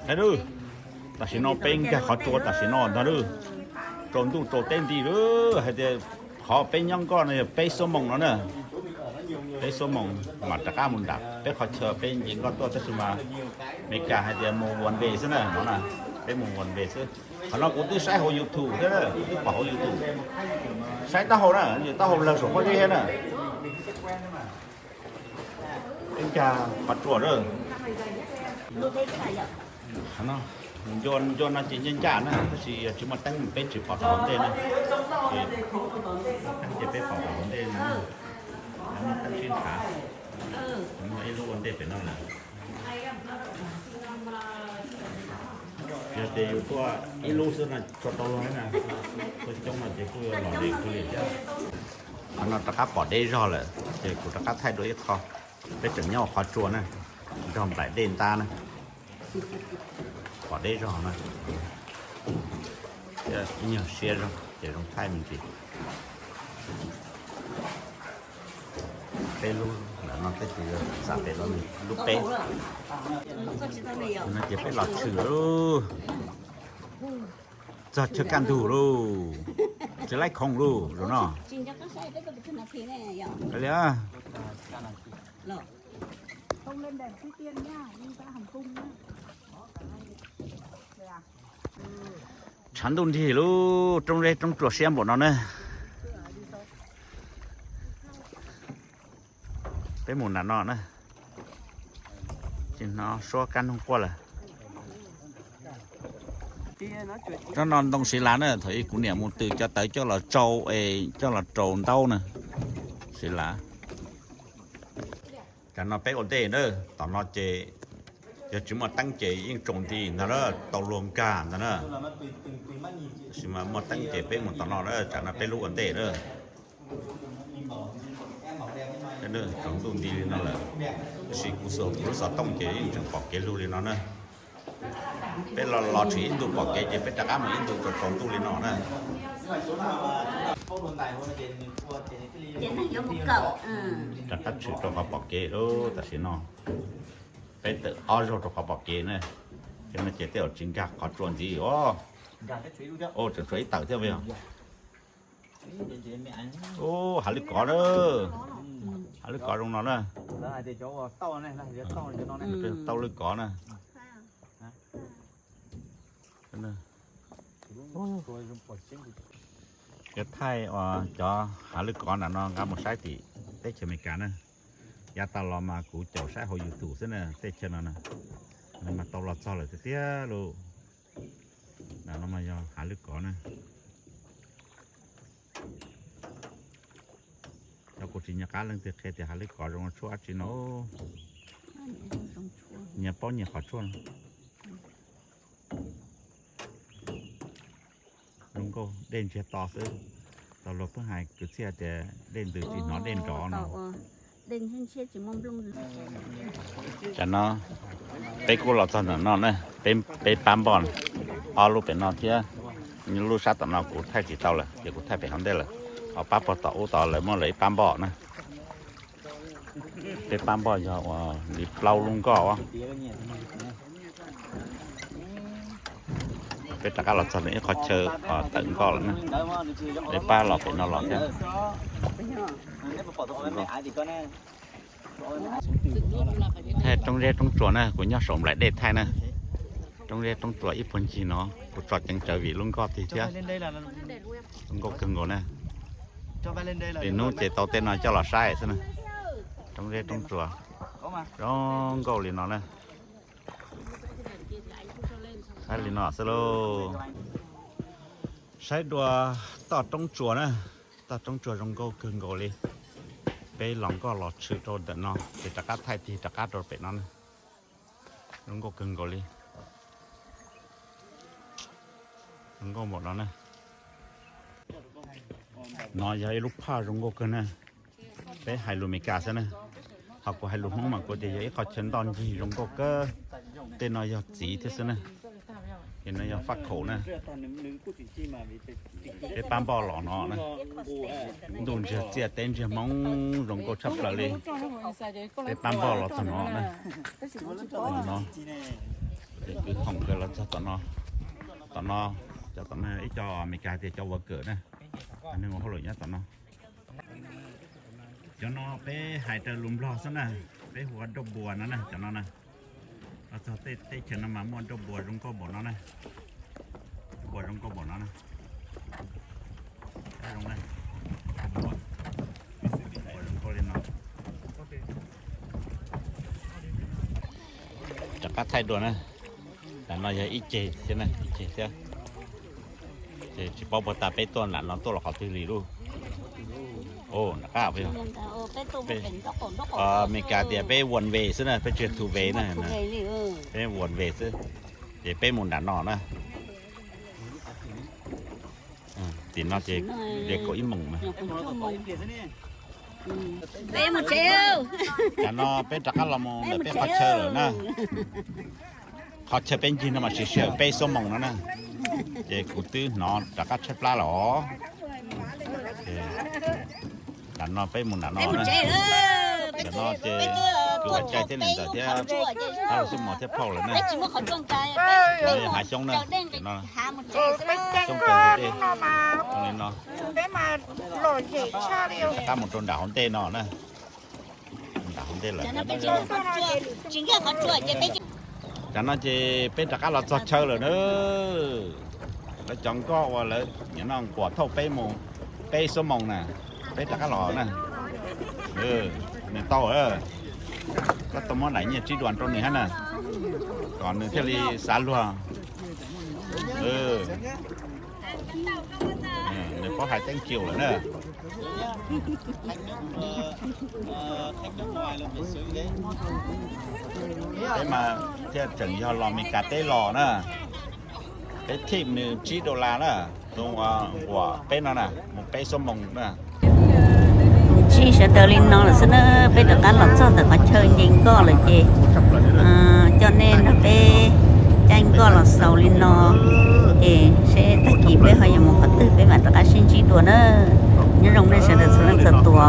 Ntag lauj, tam sim no peb nkag qhov tsua tam sim no ntag lauj. Tsaus ntuj tsaus teb nti lauj, hais tias qhov peb nyob nkoj no yog peb xuab moos no na. Peb xuab moos mam rov qab mus nram peb qhov chaw peb nce nkoj tuaj, tab sis mas Meskas hais tias mus one way xwb na no na, peb mus one way xwb. Qhov no kuv twb saib hauv YouTube thiab, kuv twb pom hauv YouTube. Saib taub hau na, taub hau lawg saum pob zeb thiab na. Peb nkag qhov tsua lawm. Ncua no ces ncaj ncaj na, tab sis yog tsis muaj teeb peb tsis pom tau hauv ntej na. Ces muaj teeb ces peb pom tau hauv ntej no. Muaj teeb sib nrhav, muaj ib lub ua ntej pem no lawm. Yog tias yus tuaj ib lub xwb no tso tau luag na, tuaj coob no ces kuj yuav lom zem kawg li thiab. Qhov no rov qab pom deb zog lawm ces kuv rov qab thaij dua ib qho. Peb tseem nyob qhov tsua na, nrog nplaim dej ntab na. Pom deb zog na, ib nyuag siab zog ces zoo thaij me ntsis. Peb lub ntawm no peb tus xam pem no lub peb. No ces peb los tshwm lauj, txog chaw kaj ntug lauj, tsis laib khoom lauj zaum no. Li tshav ntuj nrig lauj, roob zeb roob tsuas siab npaum no na. Peb mus nram no na, tsis hnov suab kab noog quaj lawm. Tsob no ntoo siv lav na, thaum ub kuv niam mus tw cov tawv coj los tsau es coj los rau ntaub na, siv lav. Tam no peb ua ntej na, tom no ces yog tsis muaj teeb ces yeej tsaus nti ntag na, tau luag nkag ntag na. Tab sis mas muaj teeb ces peb mus tom no na, tam no peb lub ua ntej na. Tsaus ntuj nti li no lawm, tab sis kuv xuas kuv lub xov tooj ces yeej tseem pom kev lug li no na. Peb los los tshwm ib ntu pom kev ces peb rov qab mus ib ntu tsaus tsaus ntuj li no na. Rov qab tshwm rau qhov pom kev lawm tam sim no. Peb tawm ob zaug rau qhov pom kev na. Ces no ces tej zaum tsis nkag qhov tsua ntxiv os. Tseem tshuav ib tawm thiab yog. Ub, hav lwj kov na. Hav lwj kov zoo no na. Tau lwj kov na. Yuav thaij cov hav lwj kov nram no nqa mus saib tim teb chaws Amelikas na. Yav tas los mas kuv caum saib hauv YouTube xwb na, tej chaw no na. Mas tau los txog lawm tiag tiag lauj. Nram no mas yog hav lwj kov na. Cov kuv tsis nco qab leej twg qhia tias hav lwj kov zoo tshuaj dab tsi no. Nyias paub nyias qhov tshuaj no. Zoo nkauj, dej ntsiag to xwb. Tau luag pheej hais kwv txhiaj tias dej ntws tsis hnov dej nrov no. Tam no peb kuj los txog ntawm no na, peb pab npoj ob lub pem no thiab. Lub sab tom no kuv thaij tsis tau lawm ces kuv thaij pem hauv ntej lawm. Ho pab puag tom ub tod lawv muaj lawv ib pab npoj na. Peb pab npoj yog ua li plaub lub nkoj. Peb rov qab los txog ntawm ib qho chaw tawm nkoj lawm na. Peb pab los pem no los thiab. Thaij roob zeb roob tsuas na, kuv nyob saum nplaim dej thaij na. Roob zeb roob tsuas ib puag ncig no, kuv tso ceev tsawv vim lub nkoj tig thiab. Lub nkoj kawg nkaus na. Lwm hnub ces tau tej no coj los saib xwb na. Roob zeb roob tsuas zoo nkauj li no na. Saib li no xwb lauj. Saib dua toj roob tsuas na. Toj roob tsuas zoo nkauj kawg nkaus li. Peb los nkoj los tshwm rau ntawm no ces rov qab thaij tig rov qab rau pem no na. Zoo nkauj kawg nkaus li. Zoo nkauj npaum no na. No yog ib lub phaj zoo nkauj kawg na. Peb hais lus Meskas xwb na. Ho kuv hais lus Hmoob mas kuv tias yog ib qho chaw ntoj ncig zoo nkauj kawg. Tej no yog txiv thiab xwb na. Ces no yog faj khaum na. Peb pab npoj los no na. Ntuj ntsiag txiaj teb ntsiag Hmoob zoo nkauj tshaj plaws li. Peb pab npoj los txog no na. No. Kwv Hoom nkawd los txog tom no, tom no, cov tom no ib co Amelikas tias cov worker na, neeg ua hauj lwm nyob tom no. Cov no peb hais raws lus Nplog xwb na, peb hu ua doj npua no na, cov no na. Los txog tej teb chaws no mas muaj doj npua zoo nkauj npaum no na. Npua zoo nkauj npaum no na. Npua zoo nkauj li no. Rov qab thaij dua na. Nram no yog ib ceg thiab na, ib ceg thiab. Ces tsis paub puas tas peb tuaj nram no tuaj los qhov twg li lauj. Nram qab, Amelikas tias peb one way xwb na, peb tsis two way na. Peb one way xwb. Ces peb mus nram no na. Tim no ces kaum ib moos mas. Nram no peb rov qab los mus ntawm peb qhov chaw lawm na. Qhov chaw peb ncig no mas siv sij hawm peb xuab moos no na. Ces kuv twb hnov rov qab tshaib plab los. Nram no peb mus nram no na. Nram no ces kuv ua cai thiab niam ntxawm thiab, hab los xub mos thiab phauj lawm na. Hav xyoob na, xyoob kawg nkaus dej, zoo li no. Rov qab mus rau nram hauv ntej no na. Nram hauv ntej lawm. Tam no ces peb rov qab los txog chaw lawm na. Lawv cov nkoj uas lawv nim no nquam thauj peb mus peb xuab moos na, peb rov qab los na. Nws tau, koj tau muab daim nyiaj tsib duas rau nws hab na, kom nws thiaj li xav luag. Nws paub hais teeb kiu lawm na. Peb mas thiaj tseem yog los Meskas teb los na. Peb tip nws tsib dollar na, tus uas nquam peb no na, mus peb xuab moos na. Ntsib sawv daws li no lawm xwb na, peb rov qab los txog ntawm qhov chaw nce nkoj lawm ces coj nej nrog peb caij nkoj los xaus li no, ces seb tag kis peb ho yuav mus qhov twg peb mam rov qab sib ntsib dua na. Nyob zoo nej sawv daws txhua leej txhua tus.